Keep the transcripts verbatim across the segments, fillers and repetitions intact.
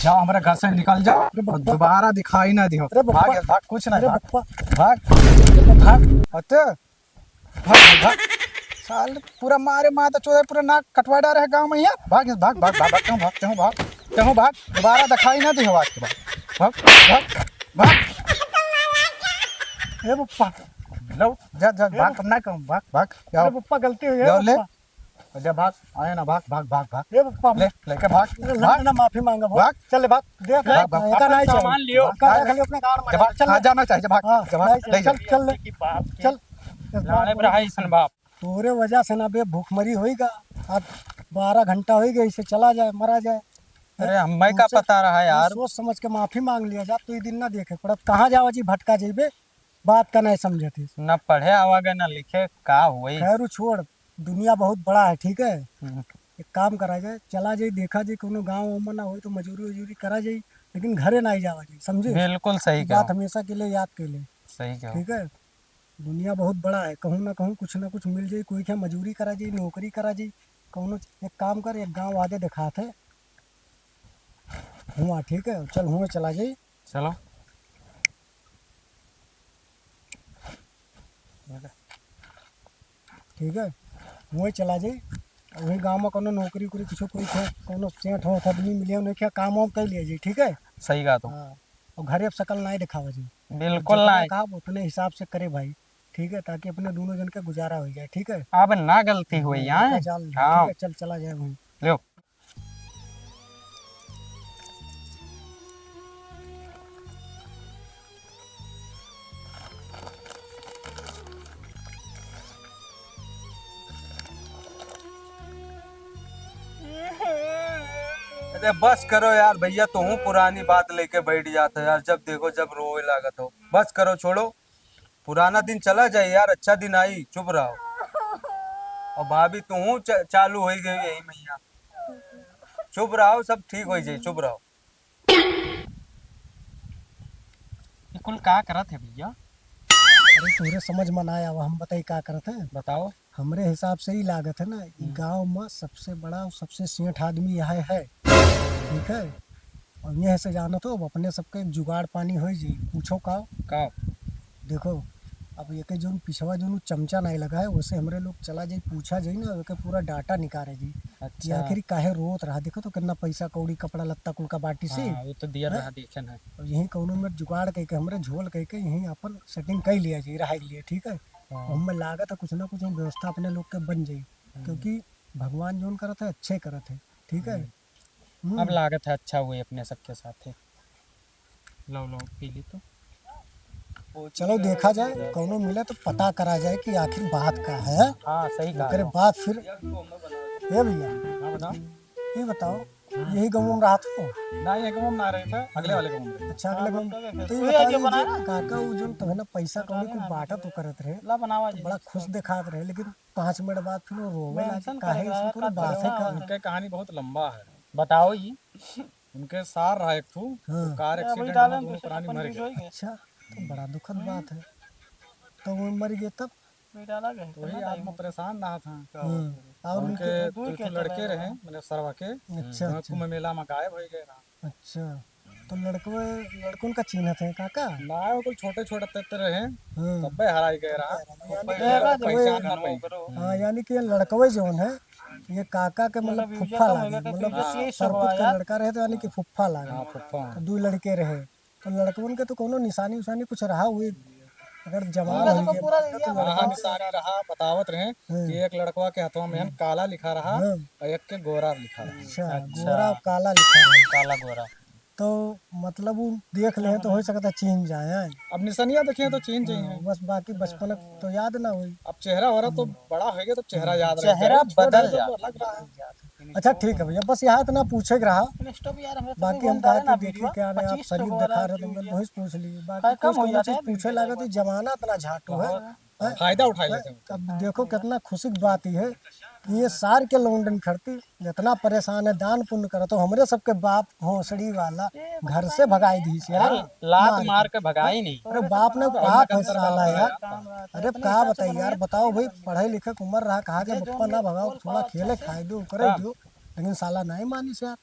जा, हमरे घर से निकल जा। अरे बप्पा। दोबारा दिखाई ना दिहो। अरे बप्पा। भाग, भाग, कुछ ना, अरे भाग। बप्पा। भाग, भाग। अते, भाग, भाग। साल पूरा मारे माता चोदे, पूरा नाक कटवा डारे है गाँव में यार। भाग, भाग, भाग, भाग, भाग, तू भाग, तू भाग, तू भाग। दोबारा दिखाई ना दिहो आज के बाद। भाग, भाग, भाग। ए बप्पा। लो, जा, जा, ए भाग, बप्पा। अब ना कहूँ, भाग, भाग। जाओ। अरे बप्पा, गलती हो गई जाओ, ले। बप्पा। जा भाग, आए ना, भाग, भाग, भाग, भाग। ए बप्पा, ले, लेके भाग, ए, भाग। ना, माफी मांगा, भाग। भाग। चल ले, भाग। देख, भाग, भाग। एका नहीं चाहिए। सामान लियो। का भाग। खाली अपने गाड़ में जा भाग, जा। कहाँ जाना चाहिए, जा भाग, हाँ, जा भाग, नहीं चाहिए। ले जा। चल, चल ले, चल। बाप के चल, चल, लाड़े बाप पर है ऐसन बाप। तोरे वजह से ना बे भूखमरी होइगा। आज बारह घंटा होइगा, इसे चला जाए, मरा जाए। अरे, हमें का तुमसे पता रहा यार। सोच समझ के माफी मांग लिया जा, तो ये दिन ना देखे पड़त। कहाँ जावा जी, भटका जइबे, बात का नहीं समझत ही। ना पढ़े आवागे, ना लिखे, का होई? खैर, उ छोड़, दुनिया बहुत बड़ा है, ठीक है? हम्म। एक काम करा जाए, चला जाए, देखा जाए, कोनो गाँव वाँव में ना होई तो मजूरी उजूरी करा जाए, लेकिन घरे ना ही जावा जाए, समझे? बिल्कुल सही बात कहो। हमेशा के लिए याद कर ले। सही कहो। ठीक है, दुनिया बहुत बड़ा है, कहूँ ना कहूँ कुछ ना कुछ मिल जाए, कोई क्या मजूरी करा जाए, नौकरी करा जाए, कौनो एक काम कर, एक गाँव आगे दिखात है हुआ, ठीक है, चल हुआ चला जाए। चलो। ठीक है, वहीं चला जाई। वही गाँव में कौनो नौकरी उकरी कुछ कोई थे, कौनो सेठ हो, आदमी मिले, उन्हें क्या काम वाम कर लिया जी, ठीक है? सही कहा तो। हाँ, और घरे अब शकल ना ही दिखावा जी। बिल्कुल जितना ना। कहा उतने हिसाब से करे भाई, ठीक है, ताकि अपने दोनों जन का गुजारा हो जाए, ठीक है? अब ना गलती हुई हाँ, यहाँ। चल, हाँ। ठीक है, चल चला जाए वहीं। लो। अरे बस करो यार भैया, तुहूँ पुरानी बात लेके बैठ जात हो यार, जब देखो जब रोवे लागत हो। बस करो, छोड़ो, पुराना दिन चला जाए यार, अच्छा दिन आई, चुप रहो। और भाभी तुहूँ च-, चालू हो गई यही मैया, चुप रहो, सब ठीक हो जाए, चुप रहो। ये कुल का करत है भैया? अरे तोरे समझ में ना आवा, हम बताई का करत है। बताओ। हमरे हिसाब से ही लागत है ना, ई हम्म। गाँव में सबसे बड़ा और सबसे सेठ आदमी यह है, ठीक है? और यह से जानत हो, अब अपने सबके जुगाड़ पानी हो जी, पूछो का? का? देखो, अब एके जोन पिछवा जोन उ चमचा नहीं लगा है, वैसे हमरे लोग चला जाई, पूछा जाई ना, एके पूरा डाटा निकारे जी कि अच्छा। आखिर काहे रोत रहा। देखो तो कितना पैसा कौड़ी, कपड़ा लत्ता कुल का बाटी से। हाँ, वो तो दिया हैं? रहा, देखे ना। और यहीं कौनो में जुगाड़ कह के, हमरे झोल कह के यहीं अपन सेटिंग कर लिया जी, रह के लिए, ठीक है? हाँ। और हमें लागत है कुछ ना कुछ व्यवस्था अपने लोग के बन जाई, हम्म। क्योंकि भगवान जोन करत है, अच्छे करत है, ठीक है? हम्म। हम्म। अब लागत है अच्छा हुए अपने सबके साथे। लो, लो, पी ली तो। चलो देखा जाए, कौनो मिले तो पता करा जाए कि आखिर बात का है। हाँ, सही कहा। ओकरे बाद फिर, ए भैया, हाँ, बताओ। ये बताओ, हाँ। यही गाँव में रहत हो? ना, ये गाँव में ना रहे थे, अगले वाले गाँव में रहे। अच्छा, अगले गाँव में। तो ये बताओ, ये जो काका, वो जो तोहे ना पैसा कौड़ी कुछ बांटत तो करत रहे, ला बनावा तो जी। बड़ा खुश दिखात रहे, लेकिन पाँच मिनट बाद फिर वो रोवे लागे, काहे, इसमें कोनो बात है का? उनके कहानी बहुत लंबा है। बताओ जी। उनके सार रहा एक ठू, हाँ। तो कार एक्सीडेंट में दोनों प्राणी मर गए। अच्छा, तो बड़ा दुखद बात है। तो वो मर गए तब? तो वही आदमी परेशान रहा था। हाँ। और उनके उनके दो ठो लड़के रहे, मैंने सरवा के, अच्छा, हाँ, अच्छा। कुंभ मेला में गायब हो गए रहा। अच्छा, तो लड़कवे, लड़कन का चिन्हत है काका? ना, वो कुल छोटे छोटे तत्त रहे, हाँ। तब्बे हराई गए रहा। यानी कि पहचान ना पाई। हाँ, यानी कि ये लड़कवे जौन है, ये काका के मतलब फुफ्फा लागे, मतलब सरपुत के लड़का रहे तो यानी कि फुफ्फा लागे। हाँ, फुफ्फा। तो दो लड़के रहे, तो लड़कवन के तो कोनो निशानी उशानी कुछ रहा हुई, अगर जवान हो गए तो हाँ, लड़का निशानी रहा, बतावत रहे हाँ। कि एक लड़कवा के हथवा में हम्म। काला लिखा रहा हाँ। और एक के गोरा लिखा रहा। अच्छा, अच्छा। गोरा और काला लिखा रहा। काला गोरा। तो मतलब वो देख ले तो हो सकता है चीन जाए। अब निशानियाँ देखिए तो चीन जाए हाँ, हैं। बस बाकी बचपन तो याद ना हुई। अब चेहरा हो रहा तो हम्म। बड़ा हो गया तो चेहरा याद रह चेहरा जाए। छोटा बदल तो जाता। अलग रहा। अच्छा ठीक है भैया, बस यहाँ इतना पूछे के रहा, बाकी हम कहा कि देखिए क्या रहे आप शरीफ दिखा रहे तो हमने वही पूछ लिए, बाकी कुछ कोनो चीज पूछे लागे तो जमाना इतना झाटू है। हैं? फायदा उठा लेते हैं। अब देखो कितना खुशी की बात ये है कि ये सार के लौंडन खड़ती जितना परेशान है, दान पुण्य करत हो, हमरे सबके बाप भोसड़ी वाला घर से भगाई दी से, यार, लात मार मार के। के भगाई नहीं। अरे बाप ने पाप है साला यार। अरे का बताई यार, बताओ भाई, पढ़े लिखे के उम्र रहा, कहा के बप्पा ना भगाओ, थोड़ा खेले खाए दो, करे दो, लेकिन साला नहीं मानिस यार।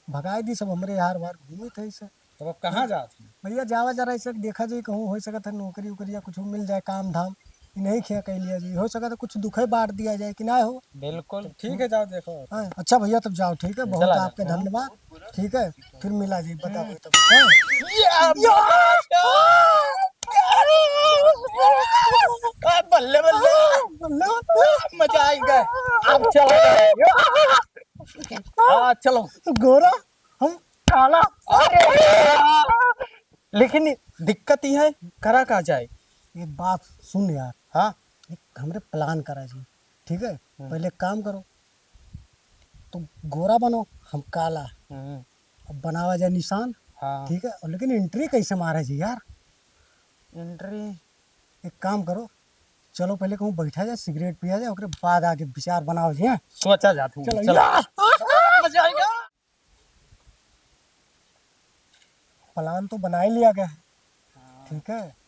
भगाई दी सब, हमरे यार बार घूमी थे इसे। तब अब कहाँ जात हैं? भैया, जावा जरा इसे देखा जाई, कहूँ हो सकत है नौकरी उकरी या कुछ मिल जाए, काम धाम। इन्हीं खिया कह लिया जी, हो सकत है कुछ दुखे बांट दिया जाए कि ना हो। बिल्कुल, ठीक है, जाओ देखो। हाँ, अच्छा भैया, तब जाओ, ठीक है, बहुत चला आपके जाओ। धन्यवाद, ठीक है, फिर मिला जी, बताओ तब। हाँ? आ, बल्ले, बल्ले। बल्ले, बल्ले। मजा आएगा। अब चलो। हाँ, चलो। गोरा, हम काला। अरे यार। लेकिन दिक्कत ये है, करा का जाए? एक बात सुन यार। हाँ? एक हमरे plan करा जी, ठीक है? हम्म। पहले एक काम करो, तुम गोरा बनो, हम काला। हम्म। अब बनावा जाए निशान, हाँ। ठीक है? और लेकिन entry कैसे मारा जी यार? Entry? एक काम करो, चलो पहले कहूँ बैठा जाए, सिगरेट पिया जाए, ओकरे बाद आगे विचार बनाओ जी, हैं? सोचा जात हूँ, चलो, चलो। या! मजा आएगा। Plan तो बना ही लिया गया है, हाँ। ठीक है?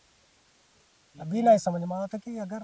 अभी नहीं समझ में आवत कि अगर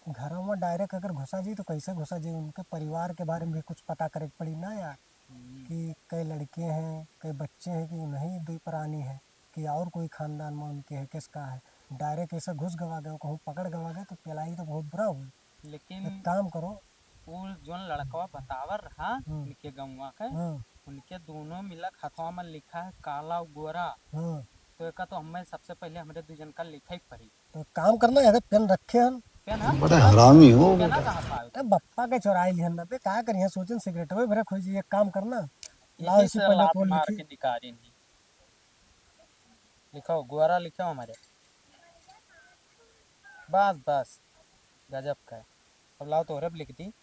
घर में direct अगर घुसा जी तो कैसे घुसा जी, उनके परिवार के बारे में भी कुछ पता करे के पड़ी ना यार, हम्म। कि कई लड़के हैं, कई बच्चे हैं कि नहीं दुई प्राणी है, कि और कोई खानदान में उनके है, किसका है। Direct ऐसे घुस गवा गए, कहूँ पकड़ गवा गए तो पेलाई तो बहुत बुरा हुई। लेकिन एक काम करो। उ जोन लड़कवा बतावर रहा, हम्म। उनके गौवा के, हम्म। उनके दोनों मिलक हथवा में लिखा है काला और गोरा। हम्म। तो एका तो हमें सबसे पहले हमरे दू जन का लिखे के पड़ी। तो काम करना है, पेन रखे हन। पेन है? बड़ा हरामी हो पेन बेटा। कहाँ पावे? अरे बप्पा के चोराई लिहन ना बे, का करिए, सोचन सिगरेट में भरे खोजी, एक काम करना। लाओ यही इसी से पहले लात कौन मार लिखी? के निकाली नहीं। लिखो, गोरा लिखो हमारे। बस, बस, गजब का है। अब लाओ तोहरे पे लिख दी।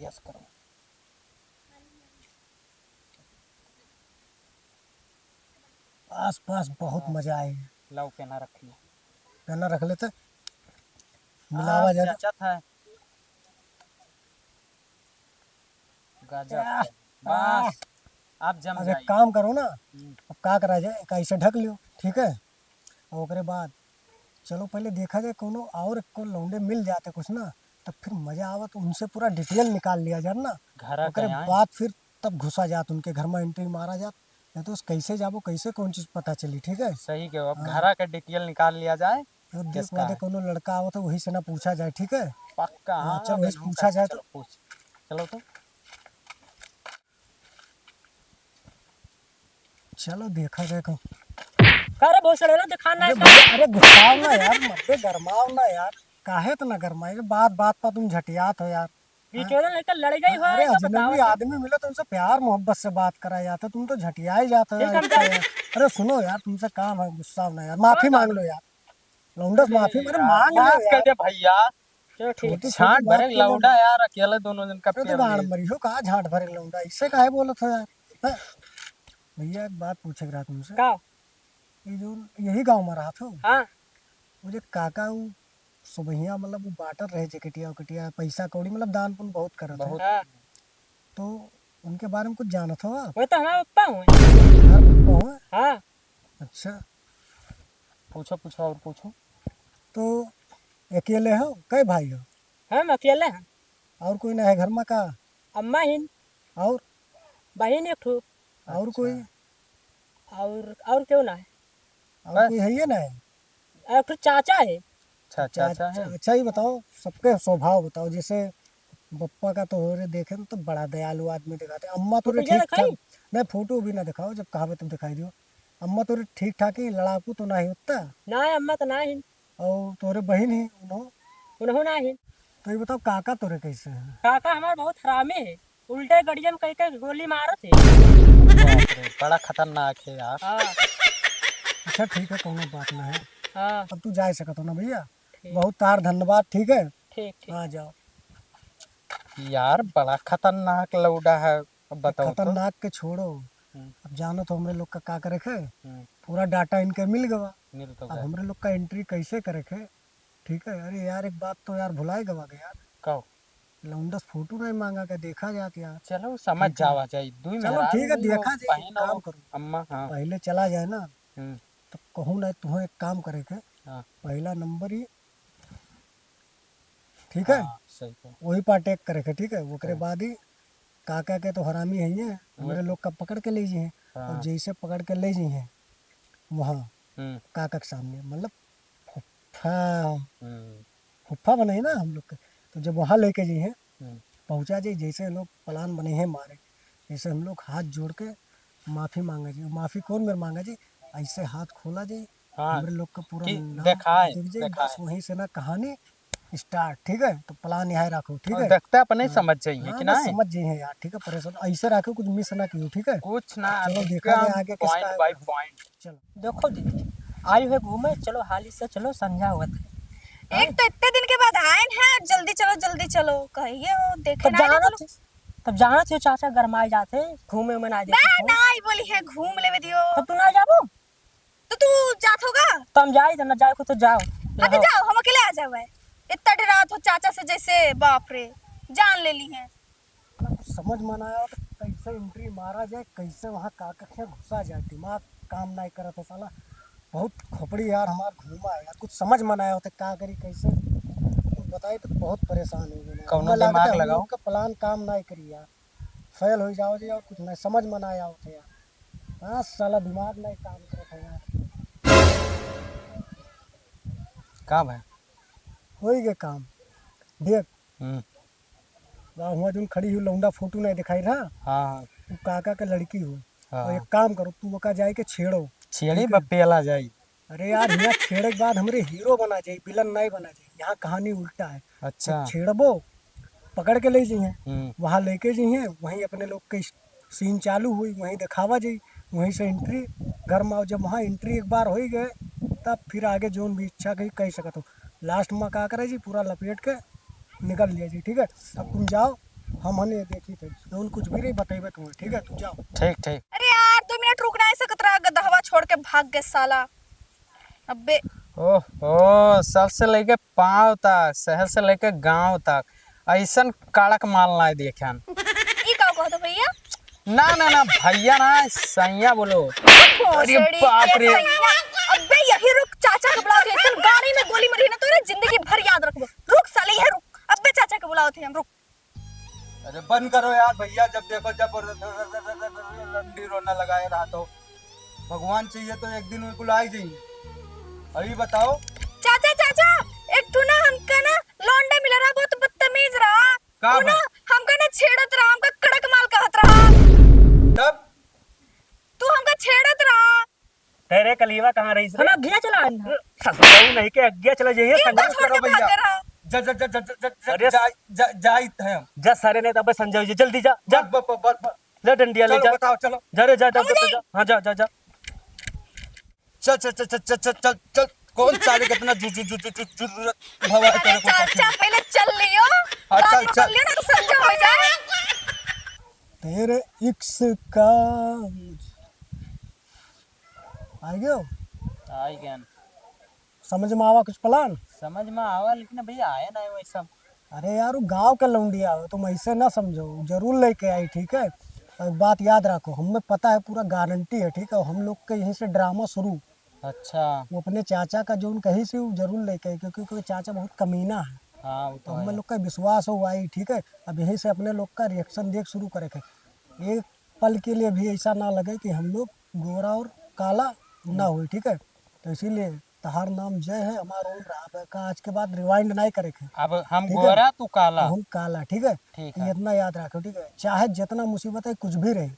Yes करो। बस, बस, बहुत हाँ। मजा आए। लाओ पेना रख ली। पेना रख लेते। मिलावा हाँ, जाए तो। जचत है। गजब। आह, बस, आह। अब जम अब एक जाई। काम करो ना, हम्म। अब का करा जाए, एक ऐसे ढक लियो, ठीक है? और ओकरे बाद चलो पहले देखा जाए कोनो और को लौंडे मिल जाते कुछ ना, तब फिर मजा आवत, उनसे पूरा detail निकाल लिया जाए ना। घरा ओकरे के आए। बाद फिर तब घुसा जात, उनके घर में entry मारा जात, नहीं तो कैसे जाबो, कैसे कौन चीज पता चली, ठीक है? सही कहो, अब हाँ। घरा के detail निकाल लिया जाए। अब देख, किसका वहाँ है? कोनो लड़का आवत है, वही से ना पूछा जाए, ठीक है? पक्का, हाँ, हाँ, चल, वही से बिल्कुल, पूछा जाए चलो, तो। पूछ। चलो तो। चलो, देखा जाए कौन। का रे, बहुत सड़ेला, दिखा ना अरे, का? अरे, गुस्साओ ना यार, मत गरमाओ ना यार, काहे इतना गरमाए? बात, बात पर तुम झटियात हो यार। बीचोला लेकर लड़ गई हो, अरे, तो अजनबी बताओ तो। आदमी मिले तो उनसे प्यार मोहब्बत से बात करा जाता, तुम तो झटिया ही जाते हो ठीक है, यार। हम जाएंगे। अरे सुनो यार, तुमसे काम है, गुस्सा ना यार, माफी कौन मांग लो यार। लौंडा से अरे माफी, अरे यार, मांग लो माफ कर यार। दे भैया। चलो ठीक। छोटी छोटी झांट बात भरे के लिए लौंडा यार, अकेले दोनों जन का अरे तो पेल गाड़ ले। मरी हो, कहाँ झांट भरे लौंडा, इससे काहे बोलत हो यार? हैं? भैया एक बात पूछे के रहा तुमसे। का? ये जो यही गाँव में रहत हो? हाँ। वो जो काका वो सुबहिया मतलब वो बांटत रहे जैकेटिया उकेटिया, पैसा कौड़ी मतलब दान पुण्य बहुत करत है। बहुत। हाँ। तो उनके बारे में कुछ जानत हो आप? वो तो हमारे पप्पा हुए। यार पप्पा हुए? हाँ। अच्छा। पूछो, पूछो और पूछो। तो अकेले हो, कै भाई हो? हम अकेले हैं। और कोई ना है घर में का? अम्मा हिन। और? बहिन एक ठो। और अच्छा। कोई? और, और क्यों ना है? और बस। कोई है ये ना है? एक ठो चाचा है। अच्छा, चाचा, चाचा है। अच्छा, ये बताओ, सबके स्वभाव बताओ, जैसे बप्पा का तो हो रे देखे न तो बड़ा दयालु आदमी दिखाते, अम्मा तो रे फोटो ठीक दिखाई? ठाक, नहीं फोटो भी ना दिखाओ, जब कहावे तब दिखाई दियो। अम्मा तो रे ठीक ठाक ही, लड़ाकू तो ना ही उतना। ना, अम्मा तो ना ही। और तोरे बहिन ही, उन्हों? उन्हों ना ही। तो ये बताओ, काका तोरे कैसे हैं? काका हमार बहुत हरामी है, उल्टे गड़िया में कई कई गोली मारत है। बाप रे, बड़ा खतरनाक है यार। हाँ। अच्छा, ठीक है, कोनो बात ना है। हाँ। अब तू जा सकत हो ना भैया। ठीक। बहुत तार धन्यवाद, ठीक है? ठीक, ठीक। हाँ, जाओ। यार, बड़ा खतरनाक लौंडा है, अब बताओ तो। खतरनाक के छोड़ो। हम्म। अब जानो तो हमरे लोग का का करे के? हम्म। पूरा data इनके मिल गवा। मिल तो अब गया। हमरे लोग का entry कैसे करे के? ठीक है, अरे यार, एक बात तो यार भुलाए गवा के यार। का? लौंडस फोटो नहीं मांगा के, देखा जात यार। चलो, समझ ठीक है। जावा जाई। दुई चलो, मेहरारू ठीक है, हुई हो, देखा जाए, बहिन काम हो, करो। अम्मा, हाँ। पहले चला जाए ना, हम्म। तो कहूँ ना, तुहें एक काम करे के। हाँ। पहला नंबर ही, ठीक है? हाँ, सही कहो। वही पर attack करे के, ठीक है? ओकरे हाँ। बाद ही काका के तो हरामी है ये, हमरे लोग का पकड़ के ले जी हैं। और हाँ। जैसे पकड़ के ले जी हैं वहाँ हम्म। काका के सामने, मतलब फुफ्फा, हम्म। फुफ्फा बने ना हम लोग के, तो जब वहाँ लेके जी हैं हम्म। पहुँचा जी, जैसे लोग प्लान बने हैं मारे, जैसे हम लोग हाथ जोड़ के माफी मांगा जी। माफी कौन मेरे मांगा जी? ऐसे हाथ खोला जी, हाँ, हमरे लोग का पूरा कि नाम देखाए, दिख जाए, देखाए। बस वहीं से ना कहानी स्टार्ट, ठीक है? तो प्लान यहाँ रखो, ठीक और है? देखते अपने ही हाँ। समझ जाइए हाँ, कि बस नहीं? समझ जाइए यार, ठीक है? परेशान ऐसे रखो, कुछ मिस ना कियो, ठीक है? कुछ ना, चलो, देखा जाए आगे किसका पॉइंट बाय पॉइंट। चलो। देखो दीदी, आई हुए घूमे, चलो हाली से चलो, संझा हुआ था। एक तो इतने दिन के बाद आए हैं, जल्दी चलो, जल्दी चलो कहिए, वो देखे तब ना जाना चलो। थे, तब जाना थे चाचा गरमाए जाते, घूमे में ना बे, जाते। नाई बोली है, घूम लेवे दियो। तब तू ना जाबो? तो तू जात होगा? तो हम जाई, ना जाए को तो जाओ। अबे रहो। जाओ, हम अकेले आ जाओ भाई। इतना डरात हो चाचा से जैसे, बाप रे, जान ले ली है। ना कुछ समझ में ना आया तो कैसे एंट्री मारा जाए, कैसे वहाँ काका के घुसा जाए, दिमाग काम नहीं करत है साला। बहुत खोपड़ी यार हमार घूमा है यार, कुछ समझ में ना आया होता का करी कैसे, कुछ बताई तो बहुत परेशान हो गए। कौनो हमें लगता है दिमाग हम लोग लगाओ। का प्लान काम नहीं करी यार, फेल हो जाओ जी और कुछ नहीं समझ में ना आया होता यार। हाँ साला दिमाग नहीं काम करत है यार। का भाई? होई गए काम। देख, हम्म। वहाँ हुआ जोन खड़ी हुई लौंडा फोटो नहीं दिखाई रहा? हाँ, हाँ। वो काका के लड़की हो। हाँ। और एक काम करो, तू ओका जाए के छेड़ो। छेड़ी ठीक है? बप्पे वाला जाई। अरे यार, यहाँ छेड़े के बाद हमरे हीरो बना जाई, विलन नहीं बना जाई। यहाँ कहानी उल्टा है। अच्छा। जब छेड़बो, पकड़ के ले जाइए, हम्म। वहाँ लेके जाइए, वहीं अपने लोग के सीन चालू हुई, वहीं दिखावा जाई, वहीं से एंट्री घर में आओ। जब वहाँ एंट्री एक बार हो ही गए, तब फिर आगे जोन भी इच्छा कही कह सकत हो। लास्ट में का करे जी, पूरा लपेट के निकल लिया जी, ठीक है। अब तुम जाओ, हम हने देखी थे, जोन कुछ भी रही बतेबे तुम्हें, ठीक है, तुम जाओ। ठीक, ठीक। अरे यार, दो मिनट रुक नहीं सकत रहा, गदहवा छोड़ के भाग गए साला। अबे। ओहो, सर से लेके पाँव तक, शहर से लेके गांव तक, ऐसन कड़क माल ना देखे हम। ई का कहत हो भैया? ना, ना, ना, भैया ना, सैया बोलो। अरे भोसड़ी बाप के रे। सैया। अबे यही रुक, चाचा के बुलाओ, ऐसन गाड़ी में गोली मारी ना, तोरे जिंदगी भर याद रखबो। रुक साले, यही रुक, अबे चाचा के बुलाओ थे हम, रुक। अरे बंद करो यार भैया, जब देखो जब र-, र-, रंडी रोना लगाए रहा तो भगवान चाहिए तो एक दिन बिल्कुल आई जाइए। अभी बताओ। चाचा, चाचा, एक ठो ना हमका ना लौंडा मिला रहा, बहुत बदतमीज रहा। का वो ना भाई? हमका ना छेड़त रहा, हमका कड़क माल कहत रहा। तब? तू हमका छेड़त रहा। तेरे कलीवा कहाँ रही से? हम अग्गिया चला आए हैं। ससुराल नहीं के अग्गिया चला जाइए, ये संजय तो छोड़ करो के भैया। भाग रहा। जा, जा, जा, अरे जा, जा, जाइत है हम। जा सारे नहीं तो अबे संजय जी, जल्दी जा, जा। बस, बस, बस, बस, बस। ले डंडिया ले चलो, जा। बताओ, चलो। जा रे, जा, जा, अरे जा, नहीं। जा। हाँ, जा, जा, जा। चल, चल, चल। कौन साले कितना जु-, जु-, जु-, जु-, जु-, जरूरत भवा है अरे तेरे को? चल, चल, पहले चल लियो। हाँ, बात चल, में चल। कर लियो ना तो संजय हो जाए। तेरे इश्क का आइ गयो? आइ गयन। समझ में आवा कुछ प्लान? समझ में आवा, लेकिन भैया आया ना है वही सब। अरे यार, वो गाँव के लौंडिया हो, तुम ऐसे ना समझो, वो जरूर लेके आई, ठीक है? और एक बात याद रखो, हमें पता है, पूरा गारंटी है, ठीक है? हम लोग के यहीं से ड्रामा शुरू। अच्छा। वो अपने चाचा का जोन कही से वो जरूर लेके आई, क्योंकि ओके चाचा बहुत कमीना है। हाँ, वो तो तो हम है। लोग का विश्वास हो आई, ठीक है? अब यहीं से अपने लोग का रिएक्शन देख शुरू करे के। एक पल के लिए भी ऐसा ना लगे कि हम लोग गोरा और काला ना होई, ठीक है? तो इसीलिए तहार नाम जय है, हमार ओम रहा। अब का आज के बाद रिवाइंड नहीं करे के। अब हम ठीक है? गोरा, तू काला। हम काला, ठीक है? ठीक ये है। इतना याद रखो, ठीक है? चाहे जितना मुसीबत है, कुछ भी रहे,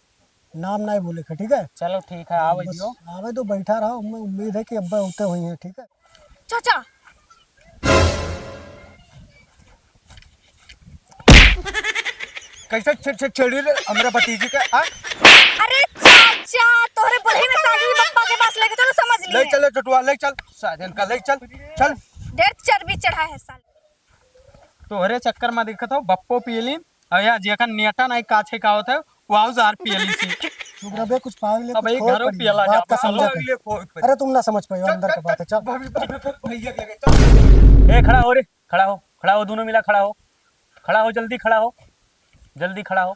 नाम नहीं बोले के, ठीक है? चलो ठीक है, हाँ, आवे बस दियो। आवे दो, बैठा रहो, हमें उम्मीद है कि अब्बा उठे हुई हैं, ठीक है? चाचा। कैसे छे-, छे-, छेड़ी रे हमरा भतीजी के, आ? अरे चाचा, तोहरे बड़े में साजू पप्पा के पास लेके चलो, समझ ले लिए। चले चटुआ, ले चल, साजन का ले चल, चल। ढेर चर्बी चढ़ा है साले। तोहरे चक्कर में देखत हो, बप्पो पी लीन, और या जेकर नेटा नहीं काछे का होत है, वो आउज आर पी ली सी। चुप रह बे, कुछ पावे ले, अब कुछ ये खोए घरों पड़ी, पियला बात जा, का समझा पावे कर। ले खोए पड़ी। अरे तुम ना समझ पाइयो चल, अंदर चल, के बात है, चल। चल। भाभी, भाभी, भाभी, भैया के लगे, चल। ए, खड़ा हो रे, खड़ा हो, खड़ा हो, दोनों मिला खड़ा हो, खड़ा हो, जल्दी खड़ा हो, जल्दी खड़ा हो।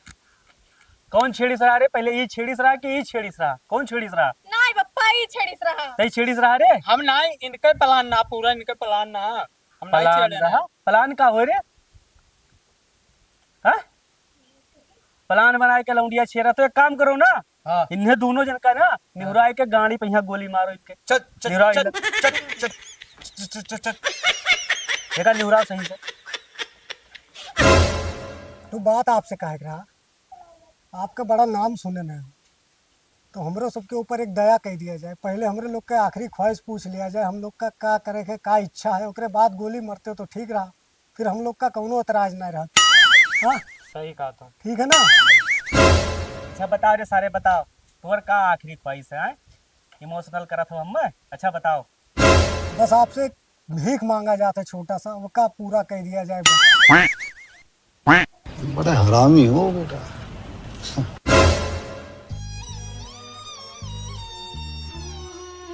कौन छेड़िस रहा रे? पहले ई छेड़िस रहा कि ई छेड़िस रहा? कौन छेड़िस रहा? नहीं पप्पा, ई छेड़िस रहा। तई छेड़िस रहा रे? हम नहीं, इनके प्लान ना पूरा, इनके प्लान ना। हम नहीं प्लान छेड़े रहा? ना। प्लान का हो रे? हाँ? प्लान बनाए के लौंडिया छेड़ा। तो एक काम करो ना, हाँ। इन्हें दोनों जन का ना, हाँ। निहुराए के गाड़ी पे यहाँ गोली मारो इनके। चल, चल, निहुराओ चल, इन्हें। चल, चल, चल, चल, चल। देखा, निहुराओ सही से। तो बात आपसे कहे के रहा, आपका बड़ा नाम सुने में हो, तो हमरो सबके ऊपर एक दया कह दिया जाए। पहले हमरे लोग के आखिरी ख्वाहिश पूछ लिया जाए, हम लोग का का करे के, का इच्छा है, ओकरे बाद गोली मरते तो ठीक रहा, फिर हम लोग का कौनो एतराज नहीं रहत। हाँ? सही कहा तुम। ठीक है ना? अच्छा बताओ रे सारे, बताओ, तोर का आखिरी ख्वाहिश है, हैं? इमोशनल करत हो हमें। अच्छा बताओ। बस आपसे भीख मांगा जाता है छोटा सा, ओका पूरा कर दिया जाए बस। बड़ा हरामी हो बेटा।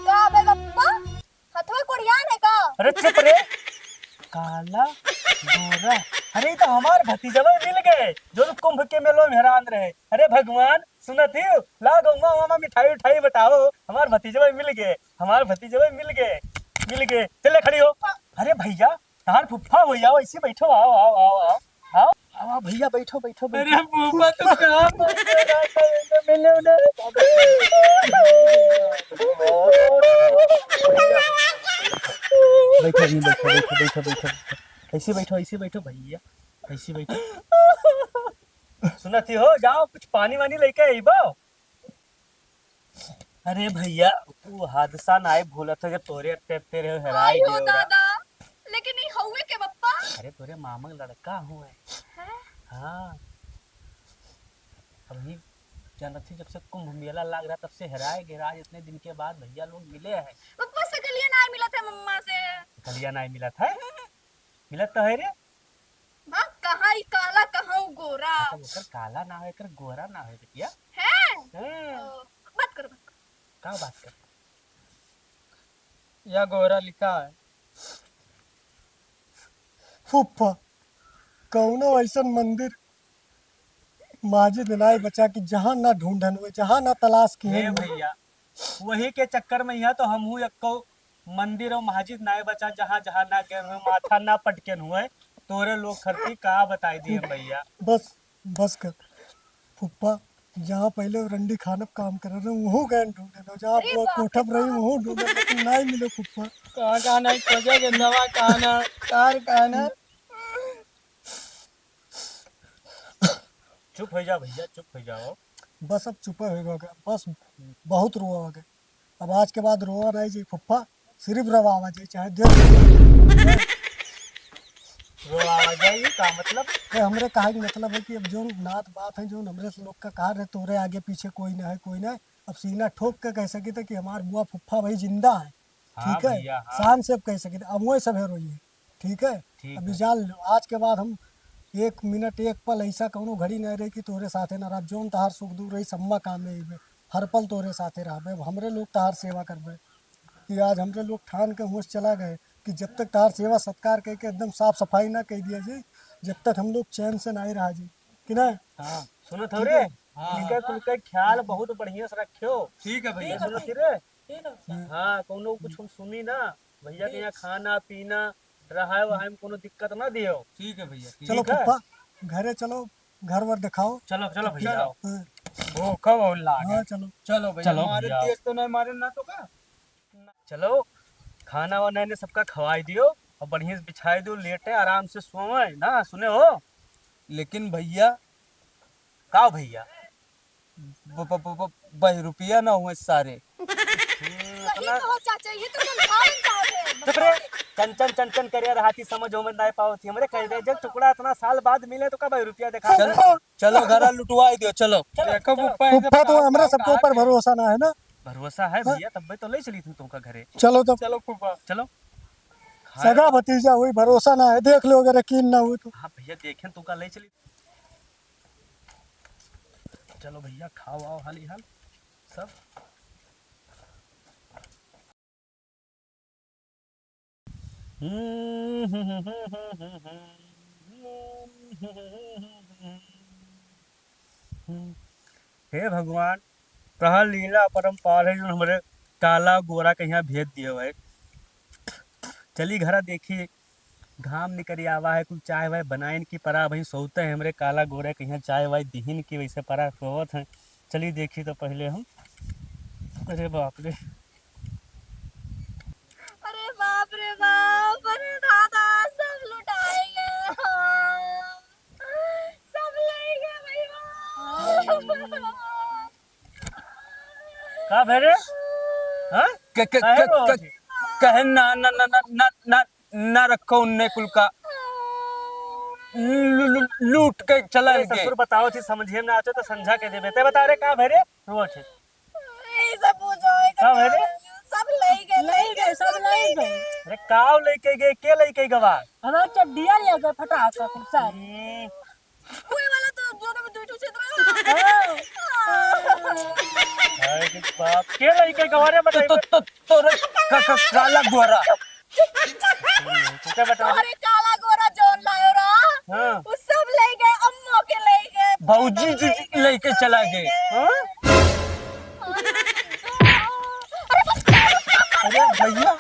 का बे बप्पा, हथवा कोड़ियान है का? अरे चुप रे। काला, गोरा, अरे ई तो हमार भतीजवा मिल गए, जो कुंभ के मेलो में हैरान रहे। अरे भगवान, सुनत ही, ला गौवा मामा मिठाई उठाई बटाओ, हमार भतीजवा मिल गए, हमार भतीजवा मिल गए, मिल गए। चले खड़ी हो। अरे भैया, तार फुफ्फा हो जाओ, ऐसे बैठो, आओ, आओ, आओ, आओ, आओ, आओ, भैया, बैठो, बैठो, बैठो। अरे फूफा, तू कहाँ मिले उन्हें? बैठो, बैठो, बैठो, बैठो, बैठो, बैठो। ऐसे बैठो, ऐसे बैठो भैया, ऐसे बैठो। सुनत ही हो, जाओ कुछ पानी वानी लेके अइबो। अरे भैया, वो हादसा नाय भूलत हो जब तोरे अत्ते अत्ते रहे, हेराय आयो गयो रहा। दादा, लेकिन ई हउवे के बप्पा? अरे तोरे मामा के लड़का हुए। हैं? हाँ। अभी जानत ही जब से कुंभ मेला लाग रहा तब से हेराय गए, आज इतने दिन के बाद भैया लोग मिले हैं। बप्पा से गलिया नाय मिलत है मम्मा से। गलिया नाय मिलत है? मिलत तो है रे। बा, कहाँ ई काला, कहाँ ऊ गोरा? मतलब ओकर काला ना है, एकर गोरा ना है बिटिया। है? हैं। ओ, बात करो, बात करो। का बात कर? या गोरा लिखा है। फुफ्फा, कौनो ऐसन मंदिर, मस्जिद नाय बचा कि जहाँ ना ढूंढन हुए, जहाँ ना तलाश किए हे हुए। भैया, वही के चक्कर में यहाँ तो हम हूँ, एक्को मंदिर और मस्जिद नाय बचा, जहाँ जहाँ ना गए हुए, माथा ना पटकेन हुए। तोरे लोग खरती का बताई दिए भैया। बस, बस कर फुफ्फा, जहाँ पहले रंडी खानप काम कर रहे, वहू गए ढूंढे ना, जहाँ अरे वो बाप रे कोठप रही, बाप। वहू ढूंढे, लेकिन नाय मिले फुफ्फा। कहाँ कहाँ नाय खोजे गेंदवा, कहाँ ना, तार कहाँ ना। चुप हो जा भैया, चुप हो जाओ। बस अब चुप हो गया, बस बहुत रोआ हो गया। अब आज के बाद रोआ नहीं जी फुफ्फा, सिर्फ रवावा जी, चाहे देख। रोआवा जाई का मतलब? ए, हमरे कहे के मतलब है कि अब जोन नात बात है, जोन हमरे लोग का कहा रहे, तोरे आगे पीछे कोई ना है, कोई ना है। अब सीना ठोक के कह सकी थे कि हमार बुआ फुफ्फा भाई जिंदा है, हाँ ठीक है? भैया, हाँ। शान से अब कह सकी थे, अब वही सब है रोइए, ठीक है? ठीक अभी है। जान लो, आज के बाद हम एक मिनट, एक पल ऐसा कौनो घड़ी नहीं रही कि तोरे साथे ना रहब। जोन तहार सुख दुख रही, सम्मा काम में अइबे, हर पल तोरे साथे रहबे। अब हमरे लोग तहार सेवा करबे कि आज हमरे लोग ठान के हुआं से चला गए कि जब तक तहार सेवा सत्कार करके एकदम साफ सफाई ना कह दिया जाए, जब तक हम लोग चैन से नहीं रहा जाए, कि ना? हाँ, सुनत हो ठीक रे? है। हाँ, इनका हाँ। कुल का ख्याल बहुत बढ़िया से रखियो। ठीक है भैया। ठीक है सुनत भैया। ही रे? ठीक है। हाँ, कौनो कुछ हम सुनी ना, भैया के यहाँ खाना पीना, रहाए वहाए में कौनो दिक्कत ना दियो। ठीक है भैया, ठीक। चलो ठीक है। पप्पा, घरे चलो, घर वर दिखाओ। चलो, चलो भैया, चलो। आओ। हाँ। भूख बहुत लागे। हाँ, चलो। चलो भैया, चलो मारे भैया। तेज तो नहीं मारे ना तो का? चलो, खाना वाना इन्हें सबका खवाई दियो और बढ़िया से बिछाई दियो, लेटे आराम से सोवे ना, सुने हो? लेकिन भैया, का हो भैया? ब-, ब-, ब-, ब-, बहिरुपिया ना हुए सारे। हम्म, सही अपना कहो चाचा, ये तो समझावे चाहते हैं। चुप रे, चंचन, चंचन करे रहती, समझ में नहीं पावती। हमरे कह दे, जब टुकड़ा इतना साल बाद मिले तो का बहिरुपिया देखा? चलो, चलो घरा लुटवाई दियो, चलो। चलो, देखो चलो। फुफ्फा, फुफ्फा तो हमरा सबके ऊपर भरोसा ना है ना। भरोसा है हाँ। भैया, तब्बे तो ले चली थी तुमका घरे। चलो तब। चलो फुफ्फा। चलो। सगा भतीजा हुई, भरोसा ना है, देख लो अगर यकीन ना हुई तो। हाँ भैया, देखें तुमका ले चली। चलो भैया, खाओ आओ हाली हाल सब। हे भगवान, तोहार लीला अपरंपार है, जो हमरे काला गोरा के यहाँ भेज दियो है। चली घरा देखी, घाम निकरी आवा है, कुल चाय वाय बनाइन की परा, अबहीं सोते हैं हमरे काला गोरे कहिया चाय वाय दिहिन की वैसे परा सोवत हैं। चली देखी तो पहिले हम। अरे बाप रे। अरे बाप रे बाप, अरे दादा, सब लुटाए गए। सब ले गए भैया। का भे रे? हाँ? क-, क-, काहे क-, रो क-, अथी? कहे ना, ना, ना, ना, ना, ना, ना रखो उनने कुल का। लू-, लू-, लूट के चला अरे गए। ससुर बताओ थी, समझे में ना आते तो समझा के देबे। ते बता रे, का भे रे? रो अथी। यही सब पूछो, ये का भे रे? सब ले गए, ले गए, सब ले गए। अरे काव लेके गए, के लेके गवा? हमार चड्डिया ले गए, फटाका कुल सारी। हम्म। कोई वाला तो जोड़े में दुई ठो छेद रहा। हाँ। अरे बाप, के लेके गवा रे तो, बताइए। तो, तो, तोरे का, का, काला गोरा। ठीक है, बताओ। अरे काला गोरा जोन लायो रहा, हाँ। वो सब ले गए, अम्मो के ले गए, भौजी जी लेके चला गए। हाँ? अरे भैया,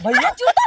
भैया। जूता